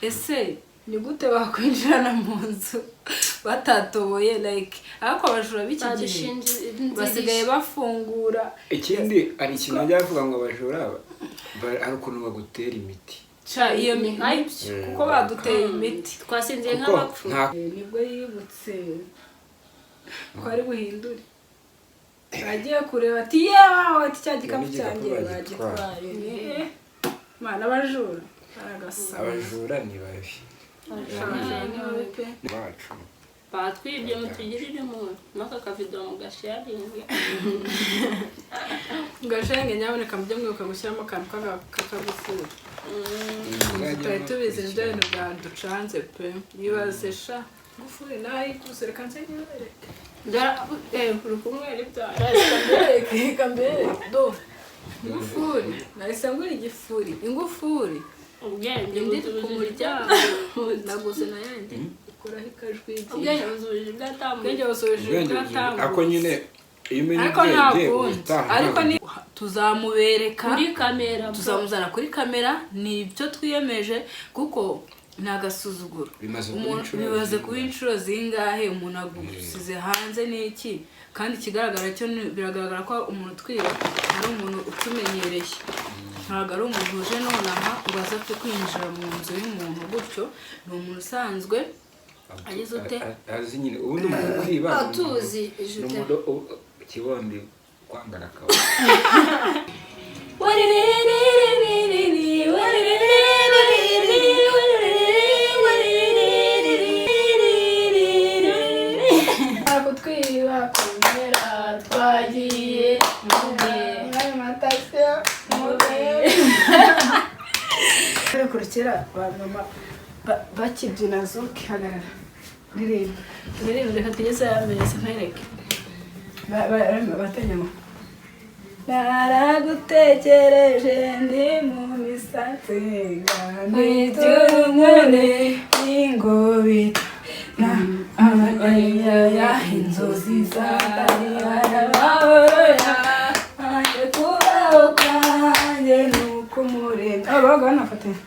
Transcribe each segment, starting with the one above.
Ese ni gute bakwinjirana mu nzu batatoboye? Like, ariko abajura b'iki gihe Badushinja basigaye bafungura. Ikindi, hari ikintu bajya bavuga ngo abajura hari ukuntu bagutera imiti. Ca iyo Ni miti, kuko baduteye imiti. Twasinziye Kuko nk'abapfu. nta Nibwo yibutse ko ari buhindure, agiye kureba ati: "Yewe," ati: "cya gikapu N'igikapu cyanjye bagitwaye." Bagitwaye. Mana, abajura baragasaba. Abajura ni babi. Abajura ni babi pe. Bacu. Batwibye, mutugirire impuhwe n'aka kavido mugasharinge. Ngashenge, nyaboneka mujye mwibuka gushyiramo akantu k'akagufuri. Tutari tubizi, nibyo bintu byaducanze pe. Ibaze sha, gufuri nayiguze, reka nze nyibereke. Uri kunywera ibyaha. Reka mbereke, reka mbereke. Do ingufuri, nahise ngura igifuri, ingufuri. Ubwenge Indi iri ku butubujije. muryango, naguze na yandi ikuraho ikajwi. Ubwenge butubujije ibyatambutse. Ubwenge busubije Ubwenge ubwatambutse. Ako nyine iyo umenya Ariko nta ubwenge kundi. utaha. Ariko ni tuzamubereka Kuri kamera, bro. Tuzamuzana kuri kamera, ni ibyo twiyemeje, kuko ni agasuzuguro. Bimaze kuba inshuro Bimaze kuba zingahe? inshuro zingahe umuntu agusize hanze n'iki? Kandi ikigaragara cyo biragaragara ko umuntu utwiba ari umuntu utumenyereye, ntabwo ari umuntu uje nonaha ngo aze apfe kwinjira mu nzu y'umuntu gutyo. Ni umuntu usanzwe agize ute? Azi nyine ubundi umuntu ukwiba ni Atuzi ni ijute. umuntu kibondi kwangara akaba. Kutwiba kumera twagiye alimentation. Kurukira ba mama bakibyina zouk. Hagarara, ririmba, ririmba, reka tugeze ameza nkwereke. Batanyama naragutekereje ndi mu misatsi ngiturumune ingobita na amayaya inzozi amahoro yanjye, kubaho kwanjye nuko umuremyi abo babaga banafatanya.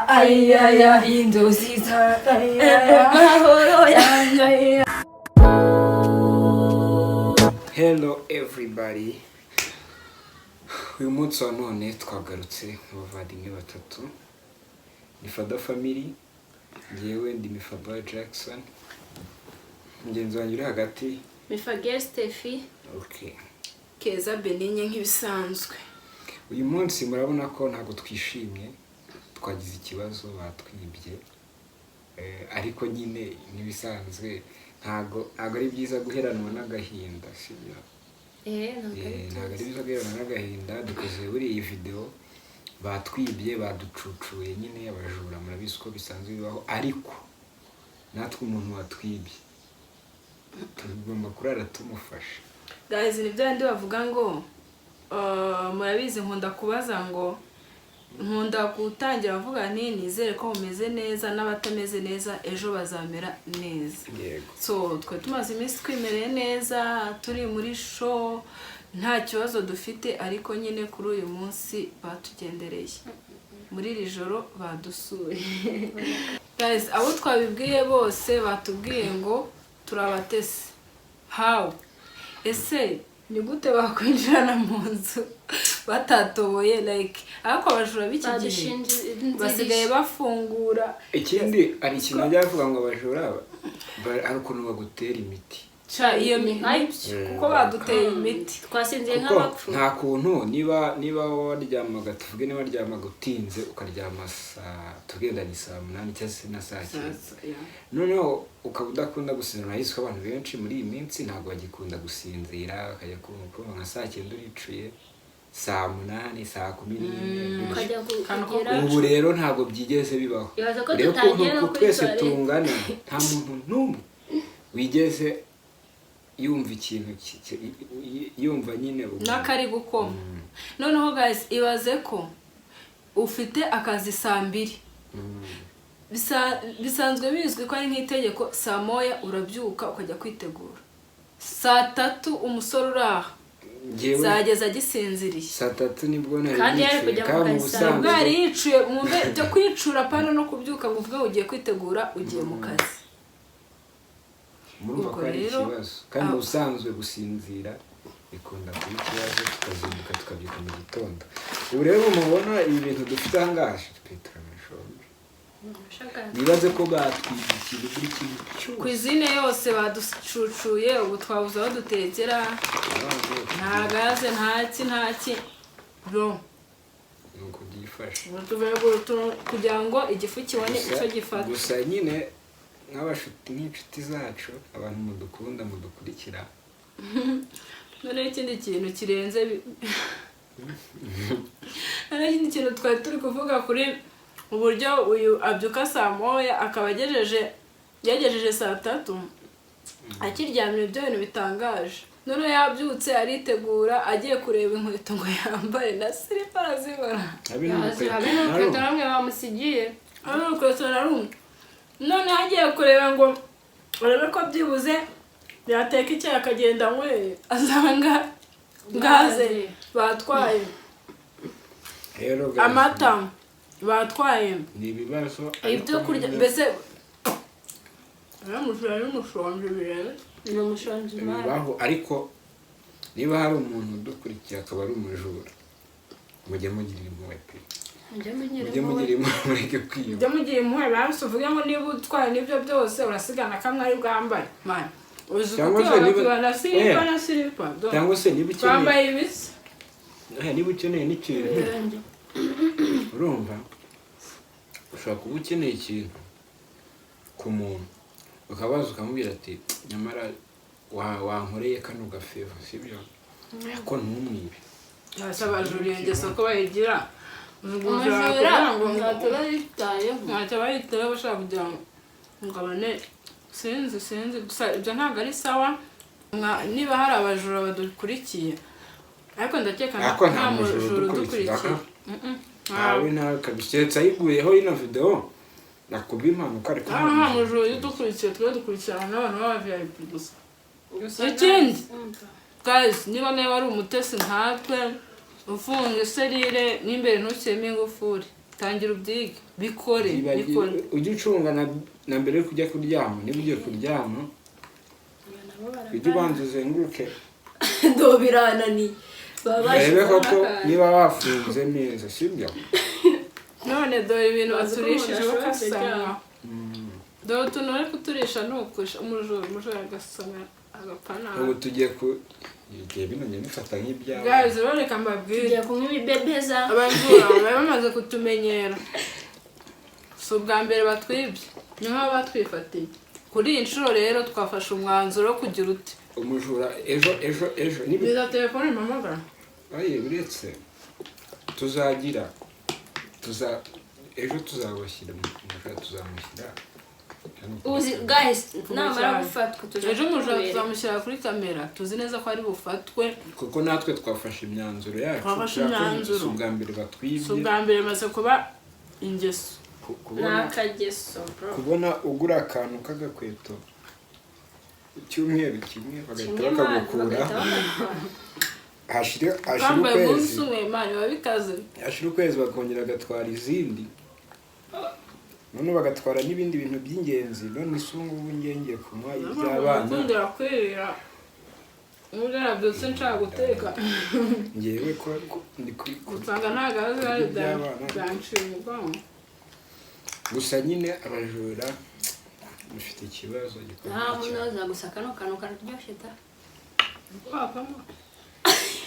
Ayaya inzozi amahoro yanjye. Hello everybody, uyu munsi wa none twagarutse nk'abavandimwe batatu, ni Fada Family. Ngewe ndi Mifaba Jackson, mugenzi wanjye uri hagati Mifagere Stefi. Okay. Keza Benigne nk'ibisanzwe. Uyu munsi murabona ko ntabwo twishimye, twagize ikibazo, batwibye. Ariko nyine nk'ibisanzwe ntabwo ari byiza guheranwa n'agahinda, sibyo? Ntabwo ari Ntabwo ari byiza. byiza guheranwa n'agahinda. Dukoze buri iyi video, batwibye, baducucuye nyine, abajura murabizi ko bisanzwe bibaho. Ariko natwe umuntu watwibye tugomba kurara tumufasha. Guys, ni bya bindi bavuga ngo murabizi, nkunda kubaza ngo, nkunda gutangira mvuga nti: "Nizere ko mumeze neza, n'abatameze neza ejo bazamera neza." So twe tumaze iminsi twimereye neza, turi muri show, nta kibazo dufite, ariko nyine kuri uyu munsi batugendereye, muri iri joro badusuye. Guys, abo twabibwiye bose batubwiye ngo turabatese. How? Ese ni gute bakwinjirana mu nzu batatoboye? Like, ariko abajura b'iki gihe Badushinja. basigaye bafungura. Ikindi, hari ikintu bajya bavuga ngo abajura hari ukuntu bagutera imiti. Ca iyo Ni miti, kuko baduteye imiti. Twasinziye Kuko nk'abapfu. nta kuntu niba waryamaga, tuvuge niba waryamaga utinze, ukaryama saa, tuvuge ni saa 8 cyangwa se na saa 9, noneho ukaba udakunda gusinzira. Urabizi ko abantu benshi muri iyi minsi ntabwo bagikunda gusinzira, bakajya kumva nka saa 9 uricuye, saa 8, saa 11 gutyo. Ukajya Akantu ko kugera. Ubu rero ntabwo byigeze bibaho. Ibaze ko Rero tutagiye ukuntu no kuri twese toilette. tungana, nta muntu n'umwe wigeze yumva ikintu yumva nyine N'akari gukoma. Noneho guys, ibaze ko ufite akazi saa 2. Bisanzwe bizwi ko ari nk'itegeko, saa 1 urabyuka ukajya kwitegura. Saa 3 umusore uri aha Njyewe zageze agisinziriye. Saa 3 nibwo nari Kandi yari nicuye, kujya mu kandi mu kazi saa busanzwe Ubwo yari yicuye, mwumve ibyo kwicura pana no kubyuka ngo uvuge ngo ugiye kwitegura ugiye mu kazi. Murumva Ubwo ko ari rero, ikibazo, kandi mu busanzwe gusinzira bikunda kuba ikibazo, tukazinduka tukabyuka mu gitondo. Ubu rero mubona ibi bintu dufite aha ngaha pe, turanashonje. Nibaze ko batwibye ikintu, buri kintu cyose. Cuisine yose baducucuye, ubu twabuze aho dutekera, nta gaze, ntaki ntaki bro. Ni uko byifashe. Ubu tuvuye kugira ngo igifu kibone Gusa- icyo gifata. Gusa nyine nk'abashuti, nk'inshuti zacu, abantu mudukunda, mudukurikira. Noneho ikindi kintu kirenze noneho ikindi kintu twari turi kuvuga kuri uburyo uyu abyuka saa 1 akaba agejeje yagejeje saa 3 akiryamye, ibyo bintu bitangaje. Noneho yabyutse aritegura, agiye kureba inkweto ngo yambare na silipa arazibura. Habe n'urukweto Habe na n'urukweto rumwe. rumwe bamusigiye. Habe n'urukweto na rumwe. Noneho agiye kureba ngo arebe ko byibuze yateka icyayi akagenda anyweye, asanga gaze batwaye, Rero guys, amata batwaye, ni ibibazo. Ibyo Ariko kurya nyine mbese n'umushonji n'umushonji birenze. Ni umushonji mara. Bibaho, ariko niba hari umuntu udukurikiye akaba ari umujura, mujye mugira impuhwe pe. Mujye mugira Mujye impuhwe. mugira impuhwe, mureke kwiba. Ujya mugira impuhwe basi, uvuge ngo niba utwaye n'ibyo byose urasigana kamwe ari bwambare, man, uzi Cyangwa se kuko niba- na silipa Eh. na silipa do. Cyangwa se niba ukeneye Twambaye ibisa. Niba ukeneye n'ikintu, urumva ushobora kuba ukeneye ikintu ku muntu, ukabaza ukamubwira ati: "Nyamara wankoreye kano gafavour," sibyo? Ariko ntumwibe. Ese abajura iyo ngeso ko bayigira? Umujura ntacyo bayitayeho. Ntacyo bayitayeho, bashaka kugira ngo abone, sinzi sinzi. Gusa ibyo ntabwo ari sawa. Niba hari abajura badukurikiye, ariko ndakeka Ariko nta nta mujura mujura udukurikira. udukurikiye. Mm-mm. Ntawe, nawe kabisa, keretse ayiguyeho ino video nakuba impanuka, ariko Nta mujura udukurikiye, twe dukurikirana n'abantu b'aba VIP gusa. Ikindi guys, niba nawe wari umutesi nkatwe, ufunga iserire n'imbere ntushyiremo ingufuri, tangira ubyige, bikore, bikore. Ujye ucunga na mbere yo kujya kuryama. Niba ugiye kuryama, ujye ubanza uzenguruke. Ndo birananiye, baba Urebe bashyizemo koko akantu. niba wafunze neza, sibyo? None dore ibintu Bazi ko baturishije umuntu ashonje. bakasanga dore utuntu bari kuturisha ni ukusha umujura, umujura agasoma agapfa nabi. Ubu tugiye ku igihe bino njye bifata nk'ibyabo. Guys, rero reka mbabwire. Tugiye kunywa ibibebeza. Abajura bari bamaze kutumenyera, si ubwa mbere batwibye, ni nk'aho batwifatiye. Kuri iyi nshuro rero twafashe umwanzuro wo kugira uti Umujura ejo ejo ejo niba biza telefone mpamagara. Aye, uretse tuzagira tuza ejo tuzabashyira umujura, tuzamushyira hano kuri Uzi kamera. guys, namara gufatwa tuza Ejo umujura kubereka. tuzamushyira kuri kamera, tuzi neza ko ari bufatwe. Kuko natwe twafashe imyanzuro yacu. Twafashe Kubera ko imyanzuro. si ubwa mbere batwibye. Si ubwa mbere, maze kuba ingeso. Ni Kubona akageso bro. kubona ugura akantu k'agakweto icyumweru kimwe bagahita Kimwe imana bakagukura, bagahita bagatwara. hashira Twambaye umunsi ukwezi, umwe, man, biba bikaze. Hashira ukwezi bakongera bagatwara izindi, none bagatwara n'ibindi bintu by'ingenzi. None isi ubu ngubu ngiye ngiye kunywa iby'abana. Nkundira kwirira nubwo nabyutse nshaka guteka. Ngewe ko ndi kuri Usanga nta gaze hari. Iby'abana. Byanciye umugongo. Gusa nyine abajura mufite ikibazo gikomeye Nta cyane. munoza, gusa kano kantu kararyoshye ta. Wavamo.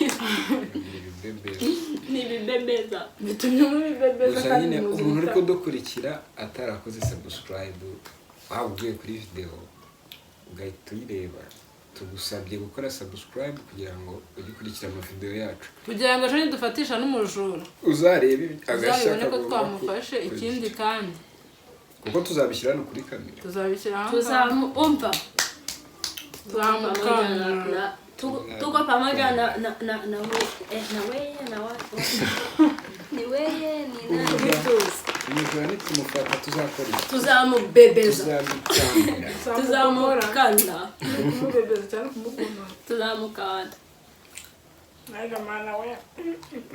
Ni ibibebeza. Ni ibibebeza. Bitumye muri bebeza Gusa kandi nyine muzima. umuntu uri kudukurikira atarakoze subscribe, waba ugiye kuri video ugahita uyireba, tugusabye gukora subscribe kugira ngo ujye ukurikira amavideo yacu. Kugira ngo ejo nidufatisha n'umujura uzarebe agashya uzabibone ko kagomba twamufashe. Ikindi kandi kuko tuzabishyira hano kuri kamera. Tuzabishyira aha ngaha. Tuzamu umva. Tuzamukamura. Tuko pamoja na weye na watu ni weye ni nani. Uvuga Umujura nitumufata tuzakora iki? Tuzamubebeza. Tuzamukanda. Tuzamukanda. Kumubebeza cyangwa kumugoma. Tuzamukanda. Mana we.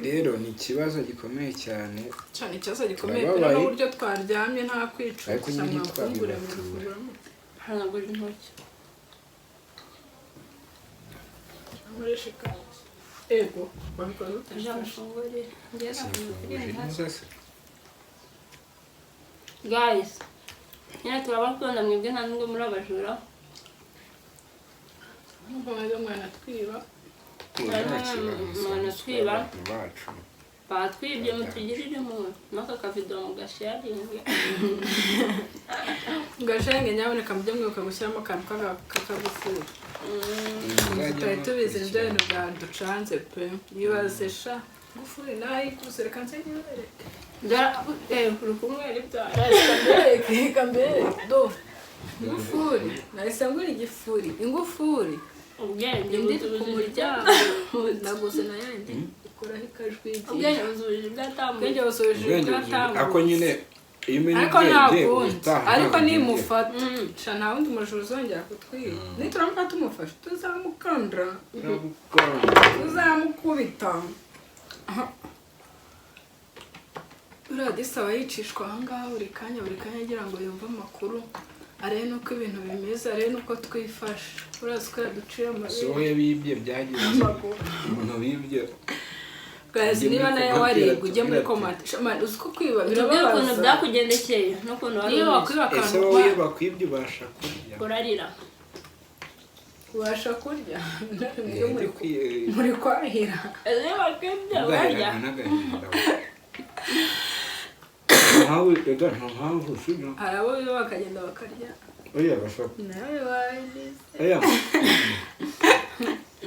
Rero ni ikibazo gikomeye cyane. Cyane, ikibazo gikomeye pe. Turababaye. N'uburyo twaryamye nta kwicuza. Ariko nyine Amafunguro ntitwabibatura. Hanagura intoki. Nkoresha ikanzu. Ego, wabikoze ute? Ejo amafunguro ngiye. Sinfunguje neza se? Guys, nyine turabakunda mwebwe, nta nubwo muri abajura. Nkuko mwebwe mwanatwiba. Mwana twiba. Abantu bacu. Batwibye, mutugirire impuhwe n'aka kavido mugasharinge. Ngashenge, nyaboneka mujye mwibuka gushyiramo akantu k'akagufuri. Tutari tubizi, nibyo bintu byaducanze pe. Ibaze sha, gufuri nayikuse, reka nse nyibereke. Uri kumwera ibyaha. Reka mbereke, reka mbereke. Do ingufuri nahise ngura, igifuri, ingufuri. Ubwenge Indi iri ku butubujije. muryango, naguze na yandi ikuraho ikajwi. Ubwenge buzubije ibyatambuye. Ubwenge busubije. Ubwenge ibyatambuye. ako nyine iyo umenya Ariko nta ubwenge kundi. ubutaha Ariko ntabwo nimufata sha, nta wundi mujura uzongera kutwiba. Nituramuka tumufashe tuzamukandra. ugenda. Tuzamukubita. Uriya disi aba yicishwa ahangaha buri kanya, buri kanya, agira ngo yumve amakuru, arebe n'uko ibintu bimeze, arebe n'uko twifashe. Urazi ko yaduciye Si amabere. wowe bibye, byagenze Amaguru. umuntu bibye. Guys, Ujye niba muri nawe comment, waribwa, ujye muri tubwire. Comment. Sha, man, uzi ko kwiba Tubwire ukuntu birababaza. byakugendekeye n'ukuntu wari Niyo umeze. wakwiba Ese akantu wowe iyo bakwibye ubasha kurya? Urarira. Ubasha kurya? Eh, Muri ndi kwi- muri kwahira. Ese iyo bakwibye urarya? Ugaheranwa n'agahinda. Nkawe ega nta mpamvu, sibyo? Hari abo biba bakagenda bakarya. Oya, bashobora. Nawe warize. Oya,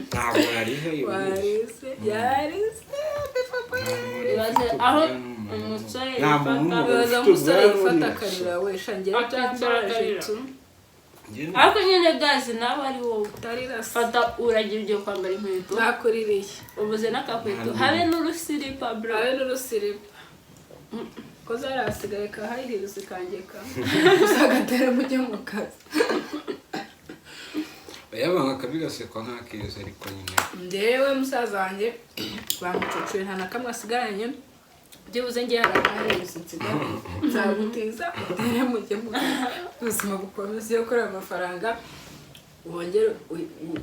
ntabwo narihe. Warize, yarize papa. Ibaze aho umusore Nta muntu yifata. n'umwe Ibaze aho ufite umusore ubwanwa yifata urira. akarira we shangira. Akicara Byambabaje akarira. tu. Ariko nyine guys, nawe ari wowe Utarira se. fata uragira ugiye kwambara inkweto, Nakuririye. ubuze n'akakweto habe n'urusiripa, bro. Habe n'urusiripa ko zari hasigaye ka high heels kanjye kamwe uzagatera mujye mu kazi. Yabanga akabigasekwa nk'akeza, ariko nyine Njyewe musaza wanjye bamucucuye, nta na kamwe asigaranye. Byibuze ngewe hari aka high heels nsigaranye, nzagutiza utere mujye mu kazi, ubuzima bukomeze. Iyo ukorera amafaranga wongere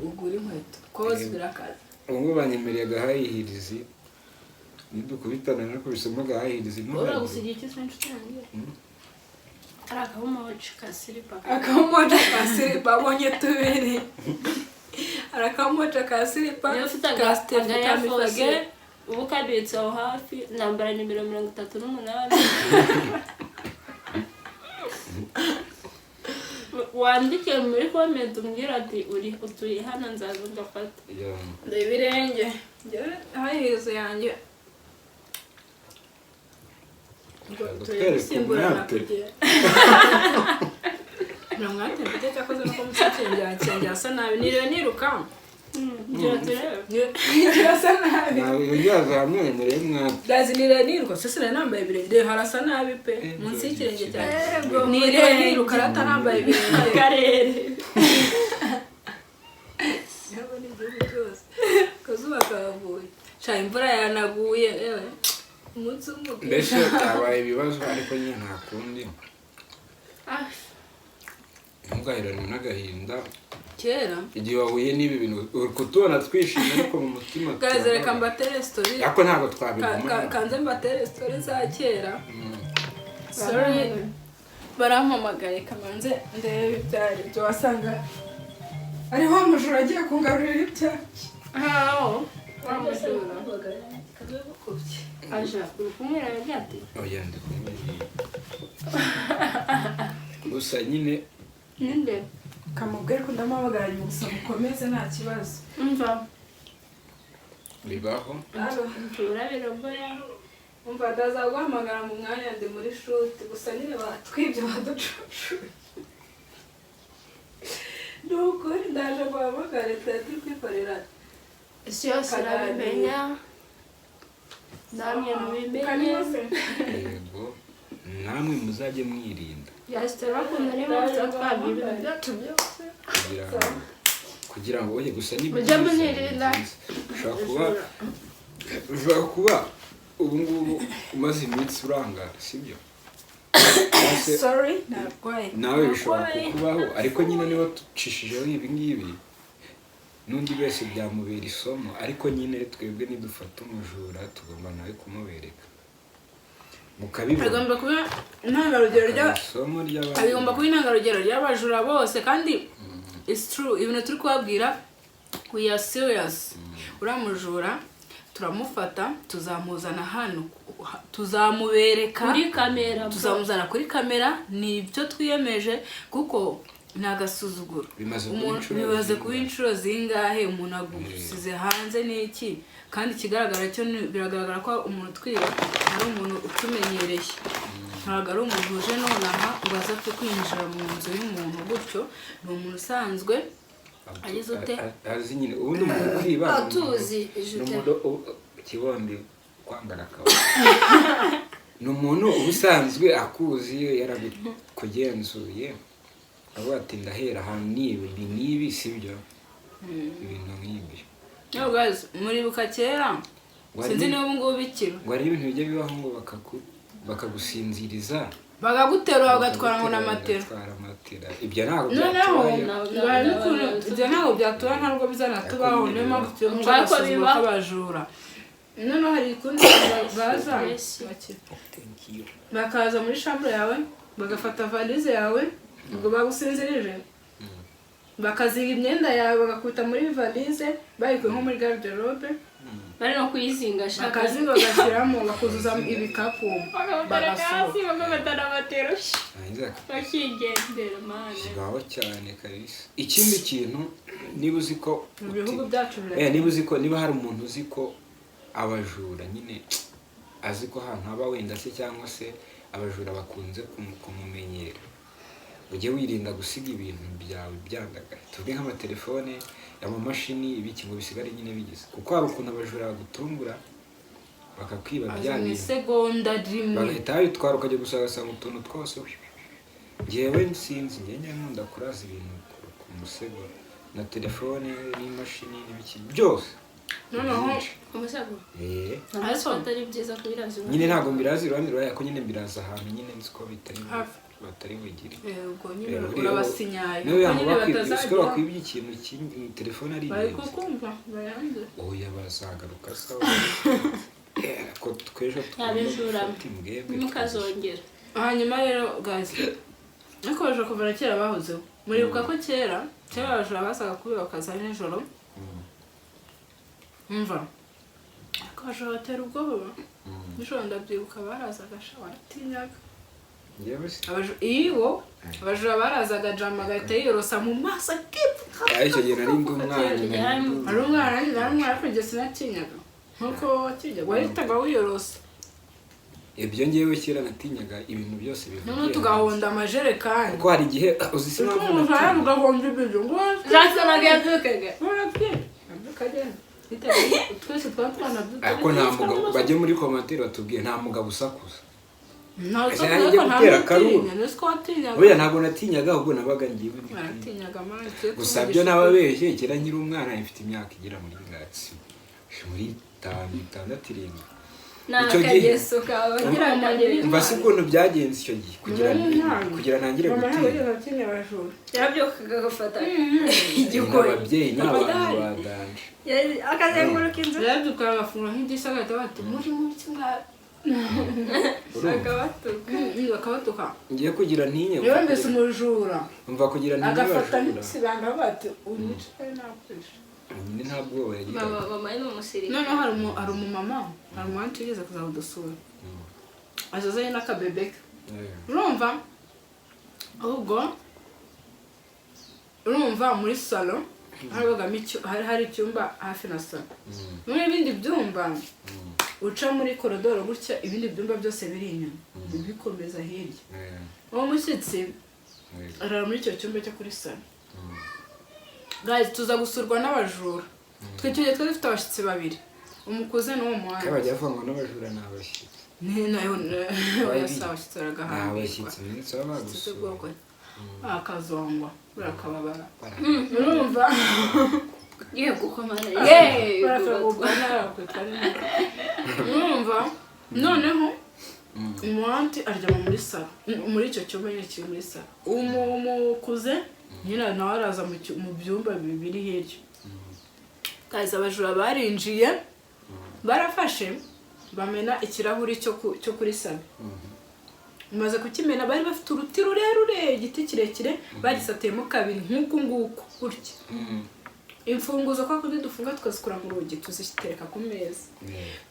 ugure inkweto koze birakaze. Ubu ngubu banyemereye aga high heels, nidukubitana nakubisemo aga high heels. Uragusigiye iki se, inshuti yanjye? Ari akabumoci ka silipa. Akamoja ka silipa, abonye tubiri. Hari akamoja ka silipa Niba ufite ka Steve aga Air Force Kamifage. uba ukabitse aho hafi, nambara nimero 38, wandike muri comment umbwira ati uri utuye hano, nzaza ngafata. Ndeba ibirenge. Njyewe high heels yanjye ngo turi Gutwereka gusimburana umwate. kugira nta mwate mfite. Cyakoze nuko umusatsi wanjye asa nabi, niriwe niruka. Ngira turebe. Kirasa nabi. Ntabwo zamwemereye mwate. Ndazi niriwe niruka sese, nari nambaye ibirenge. Reba, harasa nabi pe, munsi y'ikirenge cyanjye. Niriwe niruka rata nambaye ibirenge. Akarere. Yabona igihugu cyose akazuba kavuye sha, imvura yanaguye, ewe umunsi w'umugisha. Mbese byabaye ibibazo, ariko nyine nta kundi. Ntugaheranwe n'agahinda. Kera. Igihe wahuye n'ibi bintu, uri kutubona twishimye, ariko mu mutima Guys, reka turababaye. mbatere story. Ariko ntabwo twabigumana. Kanze mbatere story za kera. Sorry, barampamagaye, kamanze ndebe ibyari ibyo. Wasanga ariho umujura agiye kungarurira ibyanjye. Aho Wa mujura. Aja uri kumwera byate. Oya, ndi kumwe gusa nyine. Ninde? Kamubwire ko ndamuhamagara nyuma, gusa mukomeze nta kibazo. Umva. Bibaho. Turabirogoya. Umva, ndaza guhamagara mu mwanya, ndi muri shoot. Gusa nyine batwibye, baducucuye, ni ukuri ndaje guhamagara, twari turi kwikorera. Isi yose irabimenya, namwe mubimenye. Karimo se? Yego. Namwe muzajye mwirinda. Guys, turabakunda, niyo mpamvu tuba twabwiye ibintu byacu byose. Kugira ngo oye gusa ni Mujye byiza, ni munirinda. byiza. Ushobora kuba ubu ngubu umaze iminsi urangara, sibyo? Cyangwa se Sorry, narwaye. Nawe bishobora kukubaho, ariko nyine niba tucishijeho ibi ngibi, n'undi wese byamubera isomo. Ariko nyine twebwe nidufata umujura, tugomba nawe kumubereka, mukabibona. Bigomba kuba intangarugero rya Isomo ry'abandi. Bigomba kuba intangarugero ry'abajura bose. Kandi it's true, ibintu turi kubabwira, we are serious. Uriya mujura turamufata, tuzamuzana hano, tuzamubereka Kuri kamera, bro. Tuzamuzana kuri kamera, ni ibyo twiyemeje, kuko ni agasuzuguro. Bimaze kuba inshuro Bimaze kuba zingahe? inshuro zingahe umuntu agusize hanze n'iki? Kandi ikigaragara cyo biragaragara ko umuntu utwiba ari umuntu utumenyereye, ntabwo ari umuntu uje nonaha ngo aze apfe kwinjira mu nzu y'umuntu gutyo. Ni umuntu usanzwe agize ute? Azi nyine ubundi umuntu ukwiba ni Atuzi, ni ijute. umuntu kibondi kwangara akaba ni umuntu uba usanzwe akuzi, yarabikugenzuye, avuga ati ndahera ahantu niba ibi n'ibi, sibyo? Ibintu nk'ibyo. No guys, muribuka kera, sinzi niba ubu ngubu bikira, Ngo hari ibintu bijya bibaho ngo bakagusinziriza, bakaguterura bagatwara ngo na matera. Bagatwara matera. Ibyo ntabwo Noneho byatubayeho. ngo hari n'ukuntu ibyo ntabwo byatuba, ntabwo bizanatubaho. Niyo mpamvu tugiye guca Ngo ariko agasuzuguro bibaho. k'abajura. Noneho hari ukundi baza Yes. Thank you. bakaza muri chambre yawe, bagafata valise yawe, ubwo bagusinzirije, bakazinga imyenda yawe, bagakubita muri valise bayikuye nko muri garde-robe. Bari no kuyizinga shaka. Bakazinga, bagashyiramo, bakuzuza ibikapu, Bagabatara hasi, bagasohoka. bagabatara amatero, Narangiza bakigendera, man. Kibaho cyane kabisa. Ikindi kintu, niba uzi ko Mu bihugu byacu niba uzi ko, niba hari umuntu uzi ko abajura nyine azi ko ahantu haba wenda se, cyangwa se abajura bakunze kumumenyera, ujye wirinda gusiga ibintu byawe byandagaye. Tuvuge nk'amatelefone, amamashini, ibiki, ngo bisigare nyine bigize, kuko hari ukuntu abajura bagutungura bakakwiba bya Aza mu bintu, isegonda rimwe. Bagahita babitwara, ukajya gusa ugasanga utuntu twose. Ngewe sinzi, njye njya nkunda kuraza ibintu ku musego, na telefone n'imashini n'ibiki byose. Noneho Byinshi. Umusego. Ariko atari byiza kubiraza. Nyine ntabwo mbiraza iruhande rwayo, ko nyine mbiraza ahantu nyine nzi ko bitari Hafi. batari bugire. Ubwo nyine buriya urabasinyaye, niyo kuko yanga nyine bakwibye, siko? batazagira Bakwibye ikintu kimwe, telefone ari bari ingenzi. kukumva bayanze. Oya, bazagaruka sawa. Ko twejo tugomba Abijura. gufata imbwebwe. Ntimukazongera. Hanyuma rero guys, ariko abajura kuva na kera bahozeho. Muribuka ko kera kera abajura bazaga kubiba, bakaza nijoro. Mva, ariko abajura batera ubwoba nijoro. Ndabyibuka barazaga sha, waratinyaga. Njyewe se Iyo abajura barazaga, jama agahita yiyorosa mu maso akipfuka. Ah, icyo gihe nari ndi umwana, nari ndi Hari umwana, nanjye nari umwana, ariko njye sinatinyaga nkuko watinyaga, wahitaga wiyorosa. Ibyo ngewe kera natinyaga ibintu byose bivugiye Noneho tugahonda amajerekani. Kuko hari igihe uzi si impamvu Ukumva natinyaga. ugahonda ibiryo ngo Jackson ntabwo yabyukaga. Ukagenda twese twaba twanabyutse. Ariko nta mugabo, bajye muri commentaire batubwiye, nta mugabo usakuza. Ntawe Ese usakuza, nanjye ariko nta gutera akaruru. n'utinya, nzi ko watinyaga. Oya, ntabwo natinyaga, ahubwo nabaga ngiwe ndi kwiga. Baratinyaga man. Gusa byo nababeshye, kera nkiri umwana, mfite imyaka igera muri ngatsi muri 5, 6, 7. Ni Icyo gihe- akageso kawe wagiraga. Umva se ukuntu byagenze icyo gihe kugira ntangire Mama ntabwo gutinya. yigeze atinya abajura. Yarabyukaga agafata Ni igikoni, ababyeyi ni abantu ba danger. Akazenguruka inzu. Yarabyuka agafungura nk'idirishya, agahita bati muri muki mwa Urumva? Akabatuka. Bakabatuka. Ngiye kugira ntinye. Niba mbese umujura Umva, kugira ntinye agafata abajura, nk'ikibanga bati unyicaye nakwishe. Nyine nta bwoba yagiraga. Mama ni umusirikare. Noneho hari umumama, hari umu aunty wigeze kuza kudusura, azazanye n'akabebe ke. Urumva, ubwo urumva muri salo habagamo hari icyumba hafi na salo, muri ibindi byumba uca muri korodoro gutya, ibindi byumba byose biri inyuma bikomeza hirya. Uwo mushyitsi arara muri icyo cyumba cyo kuri salo. Guys, tuza gusurwa n'abajura. Twe icyo gihe twari dufite abashyitsi babiri, umukuze n'uwo Kandi muhanda. bajya bavuga ngo n'abajura ni abashyitsi. Ni nayo Babiri. abashyitsi Ni baragahambirwa. Abashyitsi iminsi baba Abashyitsi bagusuye. bwoko akazongwa burakababara. Bara- Urumva? Yego, komana. Barakagubwa nabi. Urumva, noneho umuhanti aryama muri salo, muri icyo cyumba nyine kiri muri salo. Umukuze nyine nawe araza mu byumba bibiri hirya. Kaza abajura barinjiye, barafashe bamena ikirahuri cyo kuri salo. Bamaze kukimena, bari bafite uruti rurerure, igiti kirekire, bagisatuyemo kabiri nk'uku nguku gutya. Imfunguzo kwa kundi dufunga tukazikura mu rugi, tuzitereka ku meza.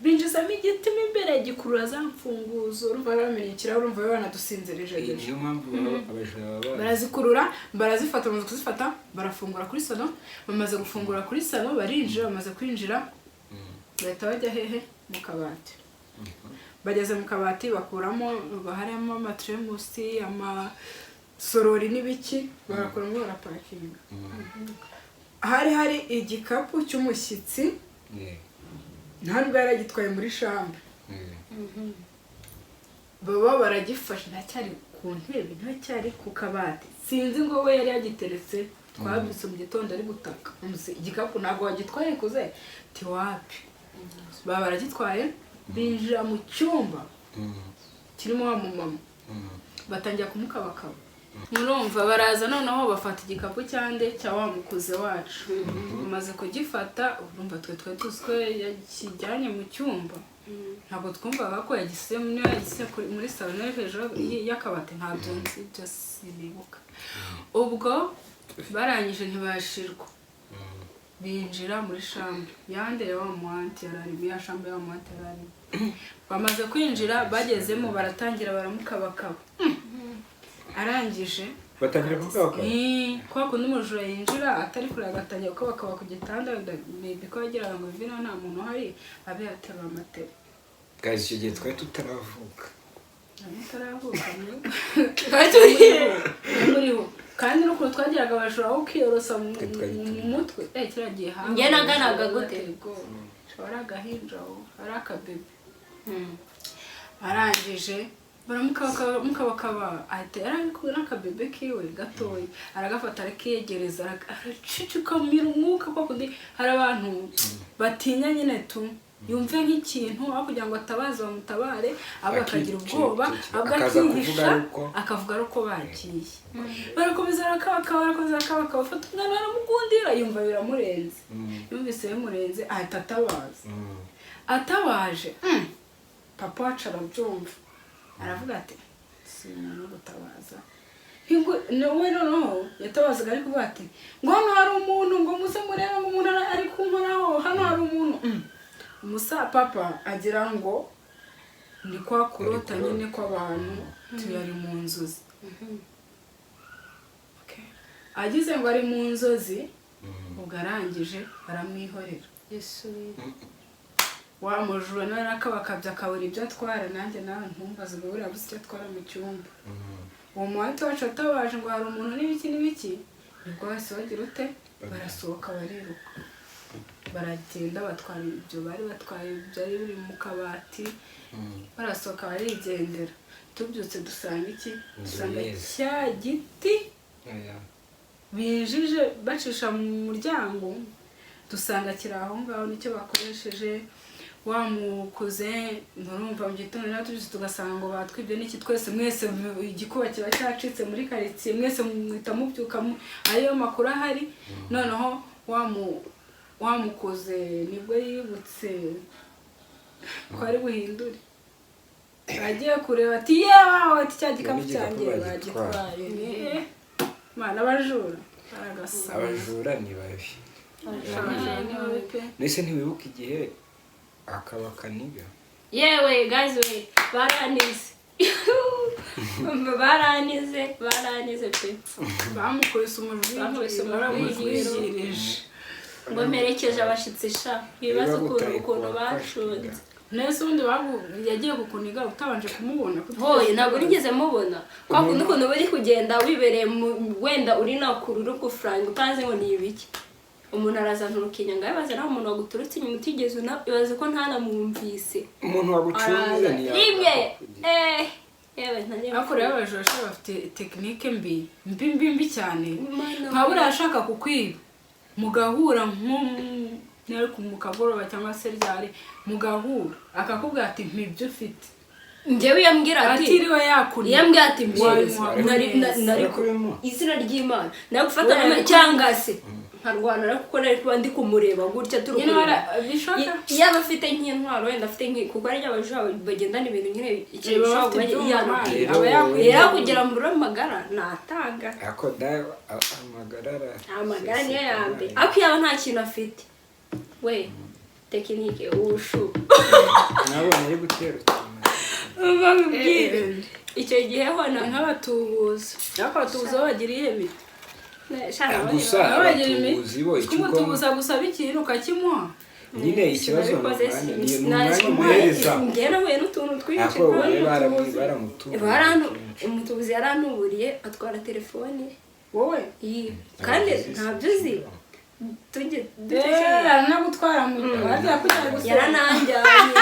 Binjizamo igiti mo imbere, gikurura za mfunguzo. Urumva bamenye ikirahure, urumva banadusinzirije. Eh, niyo mpamvu abajura baba Barazikurura, barazifata. Bamaze kuzifata, barafungura kuri salo. Bamaze gufungura kuri salo, barinjira. Bamaze kwinjira, bahita bajya hehe? Mu kabati. Bageze mu kabati, bakuramo, harimo amateremusi, amasorori n'ibiki, barakuramo, barapakinga. Hari hari igikapu cy'umushyitsi. Nta nubwo yari agitwaye muri chambre. Baba baragifashe, ntacyari ku ntebe, ntacyari ku kabati, sinzi ngo we yari yagiteretse. Twabyutse mu gitondo ari gutaka. Igikapu ntabwo wagitwaye kuze tiwapi. Baba baragitwaye, binjira mu cyumba kirimo wa mumama, batangira kumukabakaba. Murumva, baraza noneho bafata igikapu cyande? Cya wa mukuze wacu. Bamaze kugifata, urumva twe twari tuzi ko yakijyanye mu cyumba, ntabwo twumvaga ko yagisize, niba yagisize muri salo no hejuru y'akabati, ntabyo nzi, ibyo sinibuka. Ubwo barangije ntibashirwa, binjira muri chambre yande? Ya wa muhanti yari arimo, ya chambre ya wa muhanti yari arimo. Bamaze kwinjira, bagezemo, baratangira baramukabakaba. Arangije Batangira kukabakaba? Kwa kundi umujura yinjira atari kure, agatangira gukabakaba ku gitanda, maybe ko yagiraga ngo vino nta muntu uhari, abe yaterura amatera. Guys, icyo gihe twari tutaravuka. Mutaravuka, twari turiho, muriho. Kandi n'ukuntu twagiraga abajura aho ukiyorosa mu Twe twari mu turiho. mutwe, kiriya gihe habaye Njye naganaga gute? Ari agahinja wowe, ari akabebe. Arangije baramukabakaba, ahita yari ari kumwe n'akabebe kiwe gatoya, aragafata, arakiyegereza, aracicikamira umwuka. Kwa kundi hari abantu batinya nyine tu, yumve nk'ikintu, aho kugira ngo atabaze bamutabare, ahubwo akagira ubwoba, ahubwo Akaza kuvuga akihisha. ari uko- Akavuga ari uko bagiye. Barakomeza barakabakaba, barakomeza barakabakaba, bafata umwana baramugundira, yumva biramurenze. Yumvise bimurenze, ahita atabaza. Atabaje, papa wacu arabyumva, aravuga ati si umuntu wo gutabaza. Nawe noneho yatabazaga ari kuvuga ati ngo hano hari umuntu, ngo muze murebe, ngo umuntu ari kunkoraho, hano hari umuntu. Umusa papa agira ngo ni kwa kurota Ari kurota. nyine kw'abantu, tuyari mu nzozi. Okay. Agize ngo ari mu nzozi. Ubwo arangije aramwihorera. Yesu! Wa mujura nawe arakabakabya, akabura ibyo atwara. Nanjye nawe ntumbaze ngo buriya buze icyo atwara mu cyumba. Uwo muhati wacu atabaje ngo hari umuntu n'ibiki n'ibiki, nibwo bahise bagira ute? Barasohoka, bariruka, baragenda, batwara ibyo bari batwaye byari biri mu kabati, barasohoka barigendera. Tubyutse dusanga iki? Inzu Dusanga yeze. cya giti Oya. binjije bacisha mu muryango, dusanga kiri aho ngaho, nicyo bakoresheje. Wa mukuze, murumva, mu gitondo rero tubyutse tugasanga ngo batwibye n'iki, twese mwese igikuba kiba cyacitse muri karitsiye, mwese muhita mubyuka ariyo makuru ahari. Noneho wa mukuze nibwo yibutse ko ari buhindure, agiye kureba ati yewe, ati cya gikapu N'igikapu cyanjye bagitwaye. bagitwaye. Mana, abajura baragasaba. Abajura ni babi. Abajura ni babi pe. Mbese ntiwibuka igihe akabaka niga? Yewe guys we, baranize, baranize, baranize pe. Bamukubise umujwi. Bamukubise umujwi. Baramujwigirije. Ngo mperekeje abashitsi sha, wibaze ukuntu ukuntu bacunze. Nese ubundi yagiye kukuniga utabanje kumubona? Hoye, ntabwo nigeze mubona. Kwa kundi ukuntu buri kugenda wibereye wenda uri nakuru, uri gufuranga, utazi ngo ni ibiki. Umuntu araza nturukinya, ngabibaza nawe umuntu waguturutse inyuma utigeze ibaze ko ntanamwumvise. Umuntu wagucunze Araza ntiyakugira. rimwe, yewe ntari. Ariko rero abajura bafite technique mbi mbi mbi mbi cyane. Mana. Nka buriya ashaka kukwiba, mugahura nko mu kagoroba cyangwa se ryari, mugahura akakubwira ati: "Mpa ibyo ufite." Njyewe iyo ambwira ati Atiriwe yakuriye. Iyo ambwira ati mbyereza, Wabimuha nari Urakubimuha? Izina ry'Imana, nari gufata We, cyangwa se nkarwana nawe, kuko nari kuba ndi kumureba gutya turi Nyine kureba. Bishoboka. Yaba afite nk'intwaro, wenda afite kuko ari abajura bagendana ibintu nyine, ikintu Baba gishobora bafite kuba ibyuma, yanubwira. Rero aba yakwiye. Rero kugira ngo mbure amagara natanga. Ariko da amagara Amagara niyo ya mbere, ariko yaba nta kintu afite, we technique ushu. Nabonye ari gutera utuntu. Babibwire icyo gihe ho na Nk'abatubuzi, ariko abatubuzi bo bagira iyihe miti? Gusa Nabo bagira imiti. Abatubuzi bo icyo ugomba Kumutubuza gusaba ikintu ukakimuha. Nyine ikibazo ni Sinabikoze, umwanya, ni umwanya sinabikoze. umuhereza. Njyewe nahuye n'utuntu twinshi. Ariko wowe baramutuburiye. Umutubuzi yarantuburiye atwara telefone. Wowe? Iyi kandi ntabyo uzi, tujye Aranagutwara mu bajya kujya gusenga. Yarananjyanye,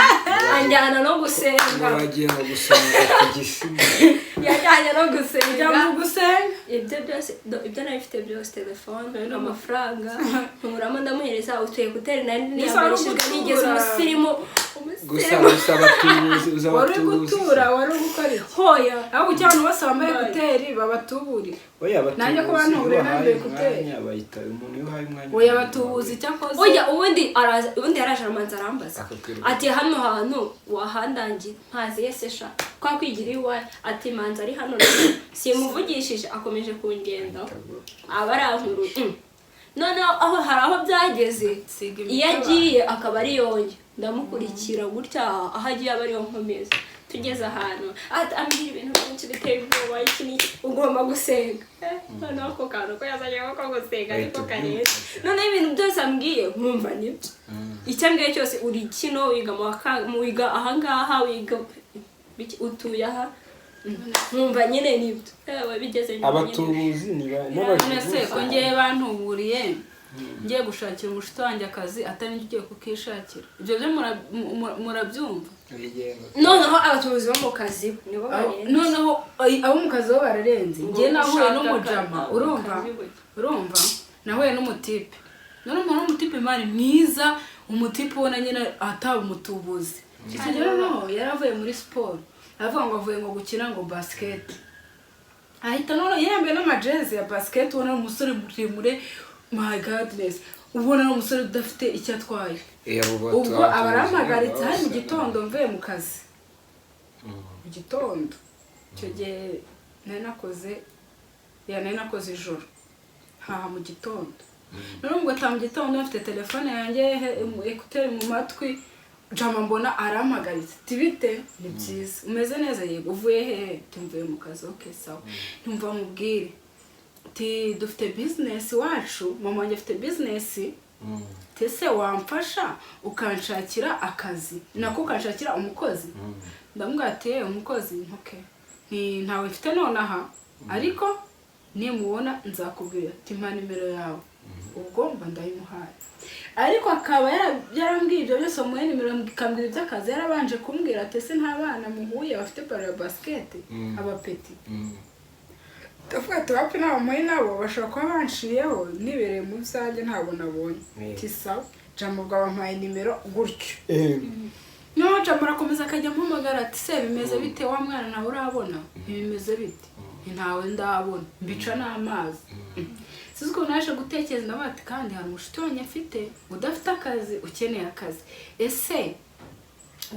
anjyana no gusenga. Ngo bagiye ngo gusenga ku gisima. Yajyanye no Ujya gusenga. mu gusenga. Ibyo byose ibyo nari mfite byose, telefone, amafaranga, nkuramo ndamuhereza utu écouteurs nari Gusa wari niyambarishijwe ugutura. nigeze umusirimu. Gusa Umusirimu. gusa abatubuzi uzi Wari uri abatubuzi. gutura, wari uri gukora iki? Hoya. Ahubwo icyo abantu bose bambaye écouteurs babatuburiye. Oya, Nanjye ko abatubuzi iyo bantuburiye bahaye nambaye écouteurs. umwanya bahita umuntu, iyo uhaye umwanya Oya, abatubuzi icyo akoze. Oya, ubundi araza, ubundi yaraje aramanza arambaza. Akakwiruka. Ati: "Hano hantu wahandangiye mpazi yese sha kwa kwigira iwawe?" Ati: "Manza ari hano." Simuvugishije, akomeje kungendaho, aba arankuruye. Noneho aho hari aho byageze, Siga imiti iyo abantu. agiye akaba ari yonge, ndamukurikira gutya, aho agiye aba ariyo nkomeza. Tugeze ahantu ambwira ibintu byinshi biteye ubwoba, iki n'iki, ugomba gusenga. Noneho ako kantu ko yazanye ko gusenga niko Ahita karenze. Noneho ibintu byose ambwiye nkumva nibyo. Icyo ambwiye cyose, uri kino, wiga mu wiga ahangaha, wiga utuye aha, nkumva nyine nibyo. Yewe, bigeze nyuma nyine. Abatubuzi ni None se ko n'abajuguzi. ngewe bantuburiye ngiye gushakira umushuti wanjye akazi, atari njye ugiye kukishakira, ibyo byo murabyumva? Bigenda. Noneho abatubuzi bo mu kazi nibo barenze. Noneho abo mu kazi bo bararenze. Njye nahuye Ushaka n'umujama, urumva? Akazi gutya. Urumva, nahuye n'umutipe, none umuntu w'umutipe mari mwiza, umutipe ubona nyine ataba umutubuzi. Icyo gihe noneho yari avuye muri siporo, aravuga ngo avuye ngo gukina ngo basket, ahita noneho yambaye n'amajezi ya basket, ubona ari umusore muremure, my goodness, ubona ari umusore udafite icyo atwaye. Abo Ubwo batubuzi aba arampagaritse hari mu baba gitondo mvuye mu kazi mu gitondo. Icyo gihe nari nakoze, ya nari nakoze ijoro, haha mu gitondo. Noneho ngo ataha mu gitondo mfite telefone yanjye, écouteurs mu matwi, jama mbona arampagaritse, tibite ni byiza, umeze neza? Yego. Uvuye hehe? Tumvuye mu kazi. Ok, sawa, ntumva mubwire ti dufite business iwacu, mama wanjye afite business, ese wamfasha ukanshakira akazi, nako ukanshakira umukozi? Ndamubwira ati: "Eh, umukozi, ok, nti ntawe mfite nonaha, ariko nimubona nzakubwira." Ati: "Mpa nimero yawe." Ubwo mba ndayimuhaye, ariko akaba yarambwiye ibyo byose, muhe nimero ikambwira iby'akazi, yarabanje kumbwira ati: "Ese nta bana muhuye bafite ballon ya basket, abapeti?" Ndavuga ati: "Wapi, nabo muhe nabo bashobora kuba banciyeho nibereye mu byanjye, ntabwo nabonye." Ati: "Sawa." Jambo bwa bampaye nimero gutyo. Noneho jambo arakomeza akajya ampamagara ati: "Se bimeze bite, wa mwana nawe urabona ntibimeze bite?" Nti: "Ntawe ndabona." Mbica n'amazi. Sinzi ukuntu naje gutekereza, ndavuga ati: "Kandi hari umushuti wanjye mfite udafite akazi, ukeneye akazi, ese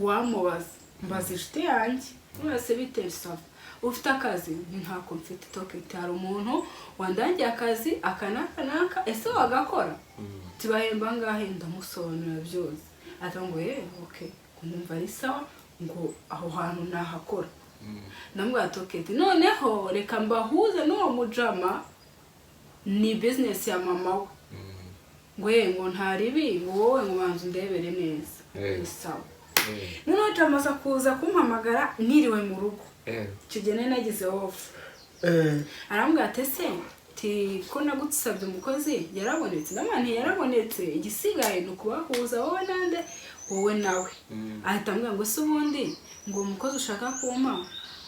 wamubaza?" Mbaza inshuti yanjye mwese: "Bite, sawa, ufite akazi?" Ni ntako mfite. Toketi hari umuntu wandangiye akazi aka n'aka n'aka, ese wagakora? Tibahemba angahe? Ndamusobanurira byose, ati ngo: "Ye, ok," ngo: "Numva ari sawa," ngo aho hantu nahakora. Ndamubwira toketi noneho reka mbahuze n'uwo mujama, ni business ya mama we. Ngo: "Ye," ngo "ntaribi," ngo "wowe," ngo "banza undebere neza." Ni sawa. Noneho jama aza kuza kumpamagara niriwe mu rugo. Icyo gihe nari nagize off. Arambwira ati: "Ese Ti ko nagusabye umukozi yarabonetse? Ndamubwira nti yarabonetse, igisigaye ni ukubahuza wowe nande, wowe nawe. Ahita ambwira ngo se ubundi ngo uwo mukozi ushaka kumpa,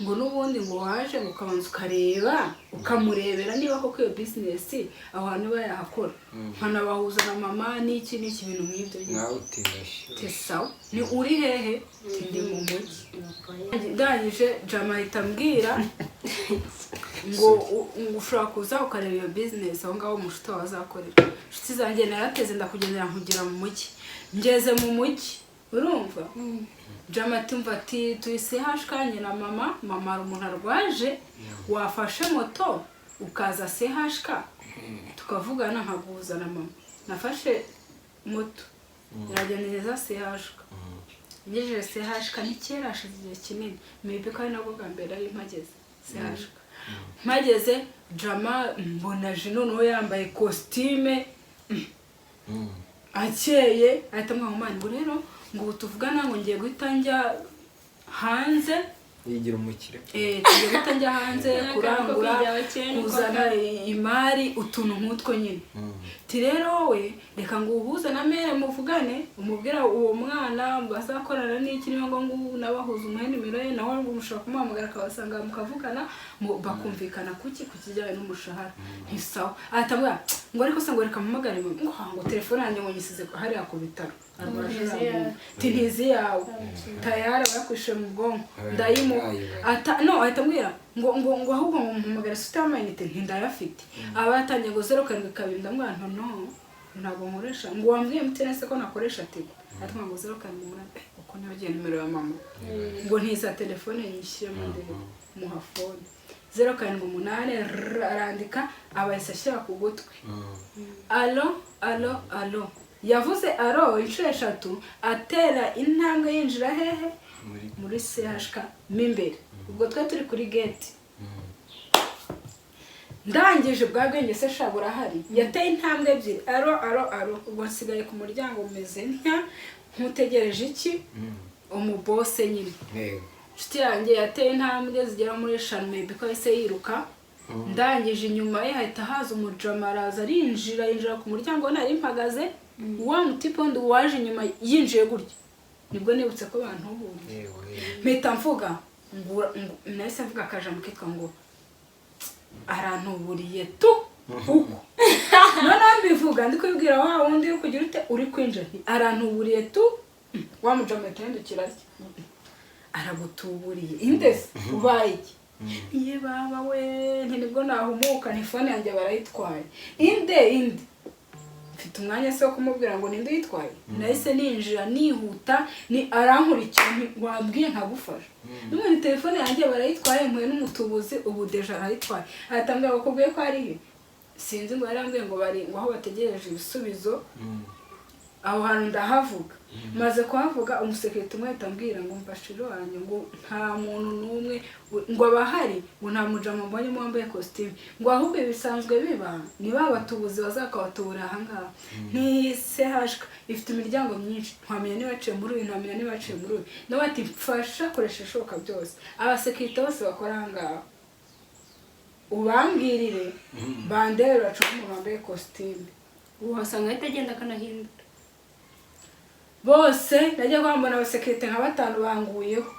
ngo n'ubundi ngo waje ngo ukabanza ukareba, ukamurebera niba koko iyo business aho hantu iba yahakora, nkanabahuza na mama n'iki n'iki, ibintu nk'ibyo nyine. Nawe uti ndashyushye. Ti sawa, ni uri hehe? Ti ndi mu mujyi. Ndangije jama ahita ambwira ngo ushobora kuza ukareba iyo business aho ngaho umushuti wawe azakorera. Inshuti zanjye, narateze ndakugendera nkugera mu mujyi. Ngeze mu mujyi, urumva jama ati mva, ati turi CHK njye na mama, mama hari umuntu arwaje, wafashe moto ukaza CHK tukavugana nkaguhuza na mama. Nafashe moto iragenda neza CHK. Ngejeje CHK, ni kera, hashize igihe kinini, maybe ko ari nabwo bwa mbere nari mpageze CHK. Mpageze jama mbona aje noneho yambaye kositime akeye, ahita ambwira ngo mani, ngo rero ngo ubu tuvugana ngo ngiye guhita njya hanze. Yigira umukire. Tugiye guhita njya hanze Akantu ko kurangura, kwigira abakire niko kuzana imari, utuntu nk'utwo nyine. Ti rero wowe reka ngo uhuze na mère muvugane, umubwira uwo mwana bazakorana n'iki, niba ngombwa unabahuza umuhe nimero ye, nawe mushobora kumuhamagara akabasanga mukavugana, bakumvikana kuki ku kijyanye n'umushahara. Nti sawa. Ahita ambwira ngo ariko se ngo reka mpamagare mama, ngo telefone yanjye ngo nyisize hariya ku bitaro, arwaje. Ntizi Uriya ti ntizi yawe tayari bayakwishe mu bwonko, ndayimuha. Ayibaye. Ata no ahita ambwira ngo ahubwo ngo muhamagare se ufite amayinite? Nti ndayafite. Aba yatangiye ngo 072, ndamubwira nto no ntabwo nkoresha, ngo wambwiye MTN se ko nakoresha Tigo? Ahita ngo 078, uko nibagiye nimero ya mama, ngo ntiza telefone nyishyiremo ndebe, muha phone 078 rrr, arandika, aba yahise ashyira ku gutwi. Allo, allo, allo, yavuze allo inshuro eshatu, atera intambwe yinjira hehe? Muri Muri CHK mo imbere. Ubwo twe turi kuri gate. Ndangije bwa bwenge se sha burahari, yateye intambwe ebyiri, allo, allo, allo, ubwo nsigaye ku muryango meze ntya nkutegereje iki, umubose nyine. Inshuti yanjye yateye intambwe zigera muri eshanu, maybe ko yahise yiruka. Ndangije inyuma ye hahita haza umujama, araza arinjira, yinjira ku muryango nari mpagaze. Wa mutipe wundi waje inyuma yinjiye gutya, nibwo nibutse ko bantuburiye. Yego yego. Mpita mvuga ngo nahise mvuga akajambo kitwa ngo arantuburiye tu uko. Noneho mbivuga ndi kubibwira wa wundi uri kugira ute, uri kwinjira, nti arantuburiye tu. Wa mujama ahita ahindukira atya, aragutuburiye indese ubaye iki? Iye baba we, nti nibwo nahumuka, nti phone yanjye barayitwaye. Inde inde mfite umwanya se wo kumubwira ngo ninde uyitwaye? Nahise ninjira nihuta, ni arankurikira, nti wambwiye nkagufasha n'ubundi, telefone yanjye barayitwaye, mpuye n'umutubuzi ubu déjà arayitwaye. Ahita ambwira ngo kubwiye ko ari he? Sinzi, ngo yarambwiye ngo bari ngo aho bategereje ibisubizo. Aho hantu ndahavuga. Maze kuhavuga, umusekirite umwe ahita ambwira ngo mfashire wanjye, ngo nta muntu n'umwe ngo abahari, ngo nta mujama mbonyemo wambaye kositimu, ngo ahubwo bisanzwe biba ni ba batubuzi bazakabatubura ahangaha. Nti CHK ifite imiryango myinshi, ntiwamenya niba yaciye muri uyu, ntiwamenya niba yaciye muri uyu. Nawe ati mfasha, koresha ibishoboka byose, abasekirite bose bakora ahangaha ubambwirire bandebe bacunge umuntu wambaye kositimu. Wasanga ahita agenda akanahindura. Bose najya kwambona abasekirite nka batanu banguyeho,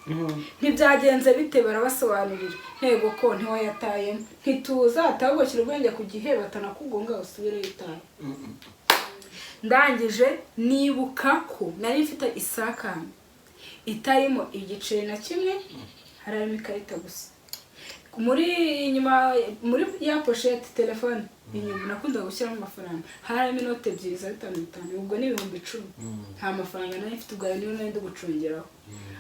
ntibyagenze bite? Barabasobanurira, ntego ko ntiwayatayemo, ntituza ahubwo shyira ubwenge ku gihe batanakugonga usubire utahe. Ndangije nibuka ko nari mfite isakame itarimo igiceri na kimwe, harimo ikarita gusa muri inyuma muri ya pochette. Telefone inyuma nakunda gushyiramo amafaranga, harimo inote ebyiri za bitanu bitanu, ubwo ni 10,000. Nta mafaranga nari mfite, ubwo ayo niyo nari ndi gucungeraho,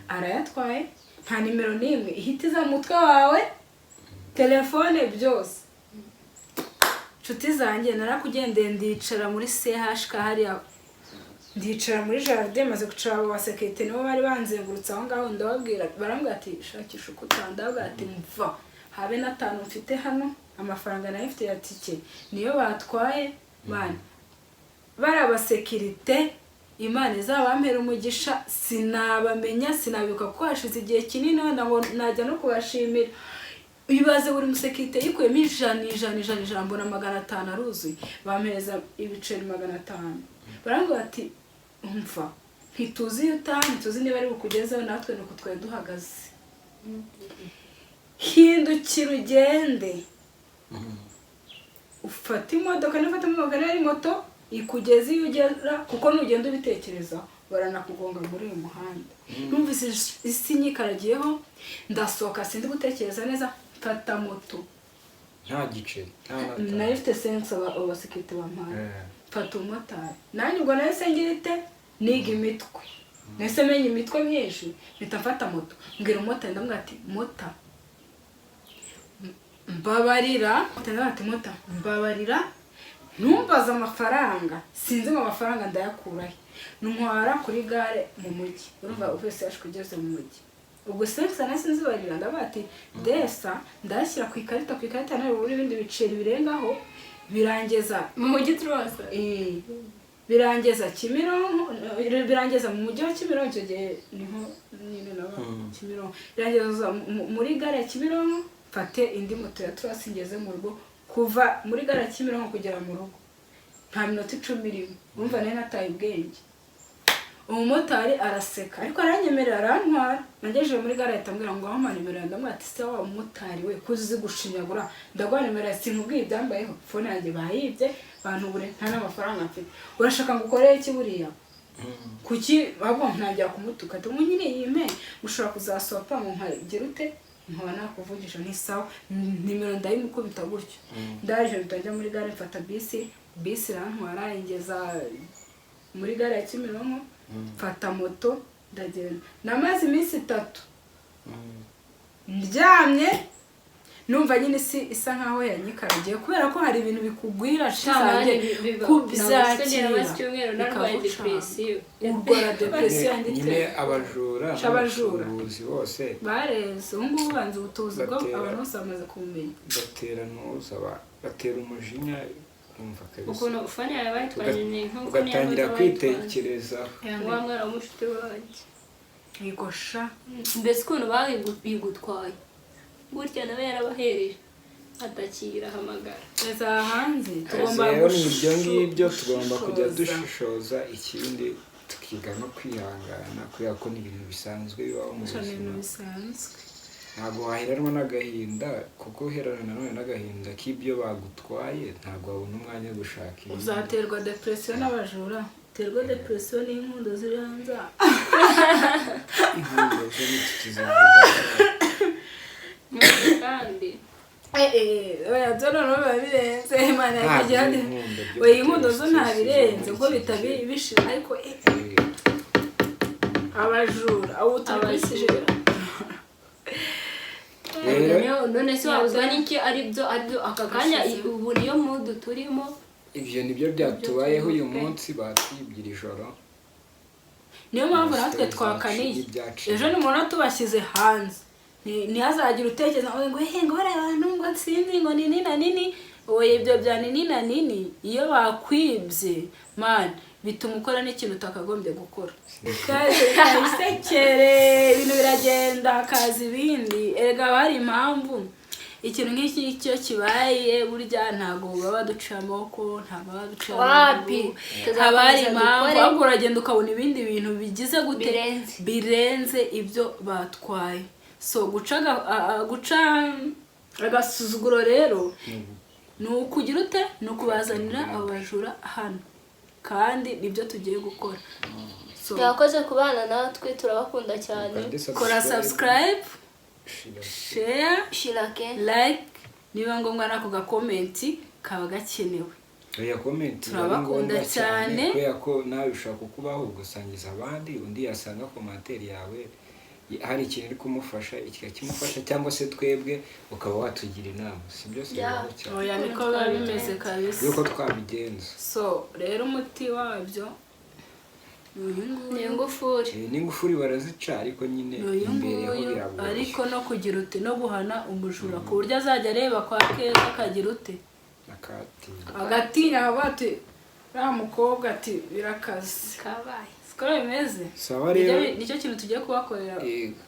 arayatwaye. Nta nimero n'imwe ihita iza mu mutwe wawe, telefone byose. Inshuti zanjye, narakugendeye ndicara muri CHK hariya, ndicara muri jardin. Maze kwicara, abo basekirite nibo bari banzengurutse aho ngaho, ndababwira, barambwira ati shakisha uko utaha. Ndababwira ati mva habe n'atanu mfite hano, amafaranga nayo mfite ya tike niyo batwaye. Bana bari abasekirite, Imana izabampera umugisha, sinabamenya, sinabibuka kuko hashize igihe kinini, wenda ngo najya no kubashimira. Ibaze buri musekirite yikuyemo 100 100 100 100, mbona 500 aruzuye, bampereza ibiceri 500, barambwira ati umva ntituzi iyo utaha, ntituzi niba ari bukugezeho, natwe nuko twari duhagaze, hindukira ugende ufate imodoka, niba ufata imodoka niba ari moto ikugeza iyo ugera, kuko nugenda ubitekerezaho baranakugonga muri uyu muhanda. Numvise isi nyikaragiyeho, ndasohoka sindi gutekereza neza, mfata moto. Nta giceri, nta n'atanu. Nayo ifite sense abasekirite bampaye. Mfata umumotari, nanjye ubwo nahise ngira ite, niga imitwe, nahise menya imitwe myinshi, mpita mfata moto, mbwira umumotari, ndamubwira ati mota mbabarira, ndamubwira ati mota mbabarira ntumbaze amafaranga, sinzi ngo amafaranga ndayakurahe, ntwara kuri gare mu mujyi. Urumva wese yaje kugeze mu mujyi, ubwo sense nahise nzibarira, ndavuga ati desa ndayashyira ku ikarita, ku ikarita nawe buri ibindi biceri birengaho birangeza Mu mujyi turose. Birangeza Kimironko, birangeza mu mujyi wa Kimironko, icyo gihe niho nyine naba. Kimironko, birangeza muri gare ya Kimironko, mfate indi moto ya turasi ngeze mu rugo. Kuva muri gare ya Kimironko kugera mu rugo nta minota 10 irimo. Urumva nari nataye ubwenge. Umumotari araseka ariko aranyemerera arantwara. Nagejeje muri gare ahita ambwira ngo aho nimero yanjye, ndamubwira ati se wa mumotari we ko uzi gushinyagura, ndaguha nimero yawe sinkubwiye ibyambayeho, phone yanjye bayibye bantubure, nta n'amafaranga mfite, urashaka ngo ukorere iki buriya? Kuki ahubwo ntangira kumutuka ati ngo nyine yime ushobora kuzasopa ngo nkagira ute nkaba nakuvugisha, ni sawa, nimero ndayimukubita gutyo. Ndaje mpita njya muri gare mfata bisi, bisi irantwara ingeza muri gare ya Kimironko, mfata moto ndagenda. Namaze iminsi 3 ndyamye, numva nyine isi isa nkaho yanyikaragiye, kubera ko hari ibintu bikugwira Shamani, shisange kubyakira icyumweru narwaye bikagucanga. Depresiyo. Urwara depresiyo Nyine yanditse abajura Abajura. n'abacuruzi bose bareze ubu ngubu banze ubutubuzi bwo Batera. abantu bose bamaze kubumenya. Batera ntuza batera umujinya, urumva kabisa. Ukuntu phone yawe bayitwaye ni nk'uko Ugatangira niyo kwitekerezaho. wa mwana w'umushuti wanjye. Yigosha. Mbese ukuntu babigutwaye gutya, nawe yarabahereje atakira ahamagara. Neza hanze tugomba Rero ni ibyo ngibyo tugomba kujya gushishoza. Dushishoza, ikindi tukiga no kwihangana, kubera ko ni ibintu bisanzwe bibaho mu Gusa ni ibintu buzima. bisanzwe. Ntabwo waheranwa n'agahinda, kuko uherana nanone n'agahinda k'ibyo bagutwaye ntabwo wabona umwanya wo gushaka ibindi. Uzaterwa depresiyo n'abajura, uterwa depresiyo n'inkundo ziri hanze aha. Inkundo zo ntitukizivuga. Kandi Oya byo noneho biba birenze Imana Nta yakigira ati by'inkundo byo oya inkundo zo gutera nta stress birenze zo ubwo muri iki bita gihe. bishira ariko abajura ubu turi kuri Abajura. sujet. Rero None se wabuzwa n'iki? Aribyo aribyo aka kanya ubu niyo mood turimo. Ibyo nibyo byatubayeho uyu munsi, batwibye iri joro. Niyo mpamvu natwe Stories zacu twakaniye n'ibyaciye. Ejo nimubona tubashyize hanze, ntihazagire utekereza ngo he ngo bariya bantu ngo sinzi ngo ni nini na nini. Oya, ibyo bya nini na nini, iyo bakwibye man bituma ukora n'ikintu utakagombye gukora. Isekere ibintu biragenda hakaza ibindi. Erega haba hari impamvu ikintu nk'iki ngiki iyo kibaye, burya ntabwo baba baduciye amaboko, ntabwo baba baduciye Wapi. amaguru, haba hari Tuzakomeza impamvu. dukore. Ahubwo uragenda ukabona ibindi bintu bigize gute? Birenze. Birenze ibyo batwaye. So guca guca agasuzuguro rero ni ukugira ute? Ni ukubazanira abo bajura hano, kandi nibyo tugiye gukora. So Mwakoze kubana natwe, turabakunda cyane. Ukande kora subscribe, shira. Share, shirake, like, niba ngombwa n'ako gacomment kaba gakenewe. Oya, comment iba ari Turabakunda ngombwa cyane. Kubera ko nawe bishobora kukubaho ugasangiza abandi, undi yasanga commentaire yawe hari ikintu iri kumufasha kikakimufasha, cyangwa se twebwe ukaba watugira inama, si byose bibaho cyane. Oya, niko biba bimeze kabisa. Yuko twabigenza. So rero umuti wabyo ni uyu nguyu. Ni ingufuri. N'ingufuri barazica, ariko nyine Ni uyu imbere ho nguyu. biragoye. Ariko no kugira ute, no guhana umujura ku buryo azajya areba kwa Keza akagira ute? Akatinya. Agatinya, akavuga ati uriya mukobwa ati birakaze. Kabaye. Siko bimeze. Sawa rero. Nicyo kintu tugiye kubakorera. Yego.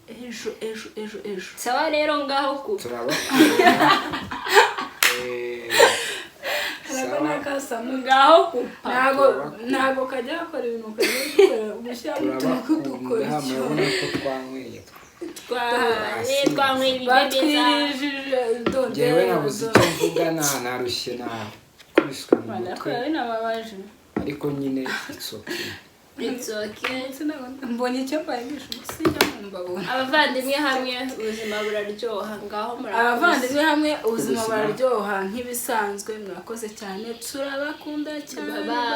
Ejo, ejo, ejo, ejo. Sawa rero, ngaho ku Turabakunda. Ntabwo Sawa. nakasamo. Ngaho kupa. Ntabwo kajya gakora ibintu, kajya gukora gushyiramo utuntu Turabakunda. tw'udukoryo. Murabona ko twanyweye. Twanyweye ibiryo byiza. Batwirijije. Njyewe nabuze icyo mvuga, narushye, nakubiswe mu mutwe. Binababaje. Ariko nyine it's okay. It's okay. Mbonye icyo mbahisha sinjya mbabona. Abavandimwe hamwe ubuzima buraryoha. Ngaho murakoze. Abavandimwe hamwe ubuzima Ubuzima. buraryoha nk'ibisanzwe. Mwakoze cyane, turabakunda cyane. Bye.